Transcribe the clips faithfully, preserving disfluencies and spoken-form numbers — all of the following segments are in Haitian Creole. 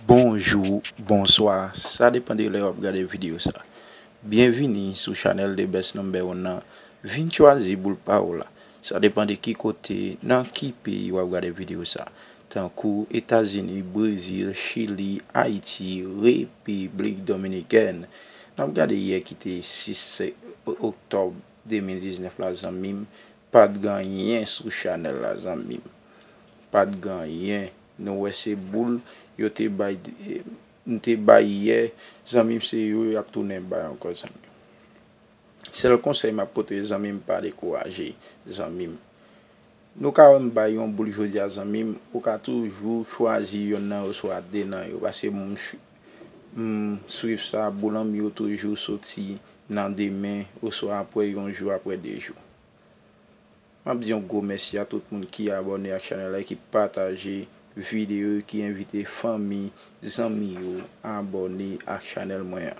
Bonjou, bonswa, sa depann de lè w ap gade videyo sa. Byenvini sou chanèl The Best Number One nan. Vin chwazi boul pa w la. Sa depann de ki kote, nan ki peyi w ap gade videyo sa. Tankou Etazini, Brezil, Chili, Ayiti, Repiblik Dominikèn. N ap gade yè ki te sis oktòb de mil diznèf la, zanmi m. Pa t gen anyen sou chanèl la, zanmi m. Pa t gen anyen. Nou wè se boul yo te bay, nou te bay yè, zanmi m, se yo y ap tounen bay ankò, zanmi m. Sèl konsèy m ap pote, zanmi m, pa dekouraje, zanmi m. Nou ka wè m bay yon boul jodi a, zanmi m, ou ka toujou chwazi yonn nan yo oswa de nan yo, paske m, m swiv sa, boul an m yo toujou soti nan demen oswa apre yon jou, apre de jou. M ap di yon gwo mèsi a tout moun ki abòne ak chanèl la, ki pataje videyo, ki envite fanmi, zanmi yo abòne ak chanèl mwen an.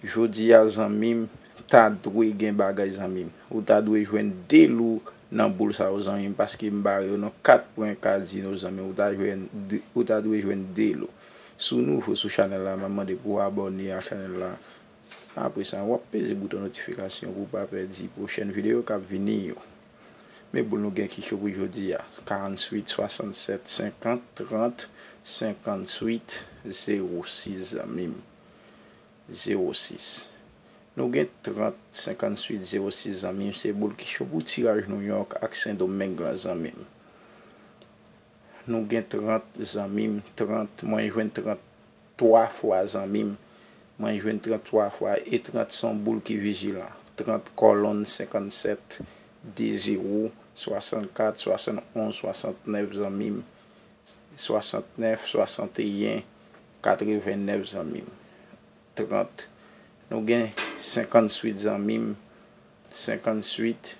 Jodi a, zanmi m, ta dwe gen bagay, zanmi m. Ou ta dwe jwenn de lo nan boul sa yo, zanmi m, paske m bare yo nan kat pwen kazino, zanmi m. Ou ta jwenn de, ou ta dwe jwenn de lo. Si w nouvo sou chanèl la, m ap mande pou w abòne ak chanèl la. Apre sa, w ap peze bouton notifikasyon pou w pa pèdi pwochèn videyo k ap vini yo. Men boul nou gen ki cho pou jodi a. Karanntuit, swasannsèt, senkant, trant, senkanntuit, zewo sis, zanmi m. Zewo sis. Nou gen trant, senkanntuit, zewo sis, zanmi m. Se boul ki cho pou tiraj Nouyòk ak Sendomeng lan, zanmi m. Nou gen trant, zanmi m, trant, mwen jwenn trant twa fwa, zanmi m. Mwen jwenn trant twa fwa, e trant se yon boul ki vijilan. Trant kòlonn, senkannsèt, de zewo, swasannkat, swasannonz, swasannèf, zanmi m. Swasannèf, swasanteyen, katrevennèf, zanmi m. Trant. Nou gen senkantuit, zanmi m. Senkantuit,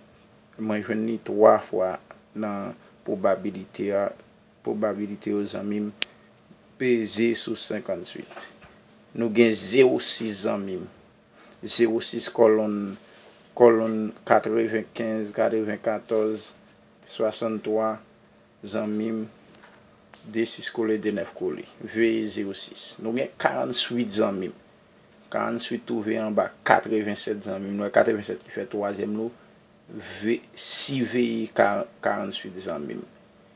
mwen jwenn li twa fwa nan pwobabilite a, pwobabilite yo, zanmi m. Peze sou senkantuit. Nou gen zewo sis, zanmi m. Zewo sis, kòlonn, kòlonn katrevenkenz, katrevenkatòz, swasanntwa, zanmi m, de sis kole, de nèf kole. Veye zewo sis. Nou gen karanntuit, zanmi m. Karanntuit twouve anba katrevensèt, zanmi m. Nou wè katrevensèt ki fè twazyèm lo. Ve, siveye ka-, karanntuit, zanmi m.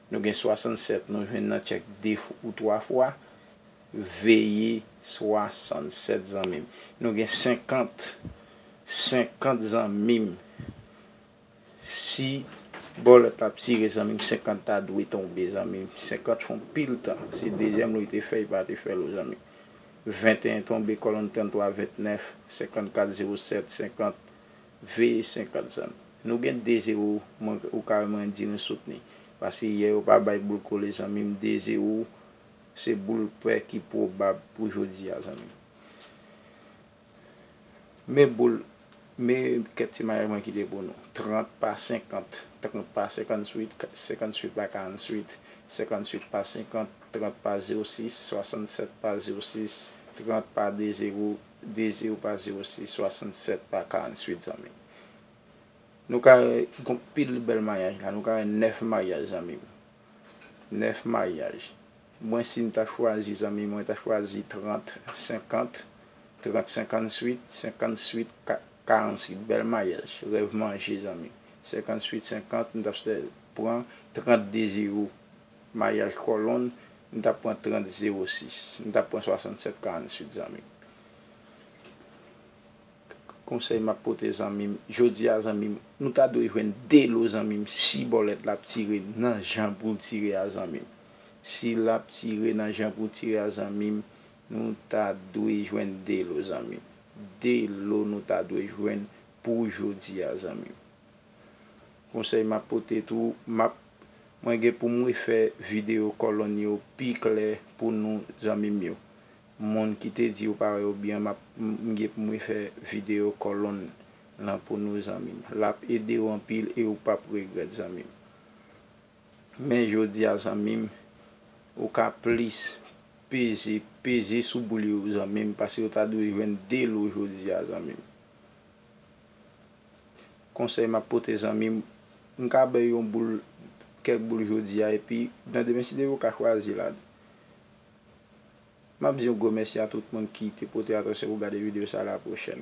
Nou gen swasannsèt, nou jwenn nan tchèk de fw-, ou twa fwa. Veye swasannsèt, zanmi m. Nou gen senkant. Senkant, zanmi m. Si bòlèt la ap tire, zanmi m, senkant ta dwe tonbe, zanmi m. Senkant fè yon pil tan. Se dezyèm lo li te fè, li pa te fè lo, zanmi m. Venteyen tonbe, kòlonn tranntwa, ventnèf, senkannkat, zewo sèt, senkant, veye senkant, zanmi m. Nou gen de zewo, mwen, ou ka wè mwen di nou soutni. Paske yè yo pa bay boul kole, zanmi m, de zewo, se boul pè ki pwobab pou jodi a, zanmi m. Men boul, men kèk ti mayaj mwen kite pou nou. Trant pa senkant, trant pa senkanntuit, senkanntuit pa karanntuit, senkanntuit pa senkant, trant pa zewo sis, swasannsèt pa zewo sis, trant pa de zewo, de zewo pa zewo sis, swasannsèt pa karanntuit, zanmi. Nou ka wè gon pil bèl mayaj la, nou ka wè nèf mayaj, zanmi m. Nèf mayaj. Mwen, si m ta chwazi, zanmi, mwen ta chwazi trant, senkant, trant, senkanntuit, senkanntuit, ka-, karanntuit. Bèl mayaj. Rèv manje, zanmi. Senkanntuit, senkant, m t ap pran trant de zewo. Mayaj kòlonn, m t ap pran trant zewo sis. M t ap pran swasannsèt karanntuit, zanmi. Konsèy m ap pote, zanmi m, jodi a, zanmi m, nou ta dwe jwenn de lo, zanmi m, si bòlèt la ap tire nan jan pou l tire a, zanmi m. Si l ap tire nan jan pou l tire a, zanmi m, nou ta dwe jwenn de lo, zanmi m. De lo nou ta dwe jwenn pou jodi a, zanmi m. Konsèy m ap pote tou, m ap, mwen gen pou m refè videyo kòlonn yo pi klè pou nou, zanmi m yo. Moun ki te di yo pa wè yo byen, m ap, m, m gen pou m refè videyo kòlonn lan pou nou, zanmi m. L ap ede w anpil e ou p ap regrèt, zanmi m. Men jodi a, zanmi m, ou ka plis peze, peze sou boul yo, zanmi m, paske ou ta dwe jwenn de lo jodi a, zanmi m. Konsèy m ap pote, zanmi m, m ka bay yon boul kèk boul jodi a, epi nan demen, si Dye vle, w ka chwazi la. M ap di yon gwo mèsi a tout moun ki te pote atansyon pou gade videyo sa a. La pwochèn.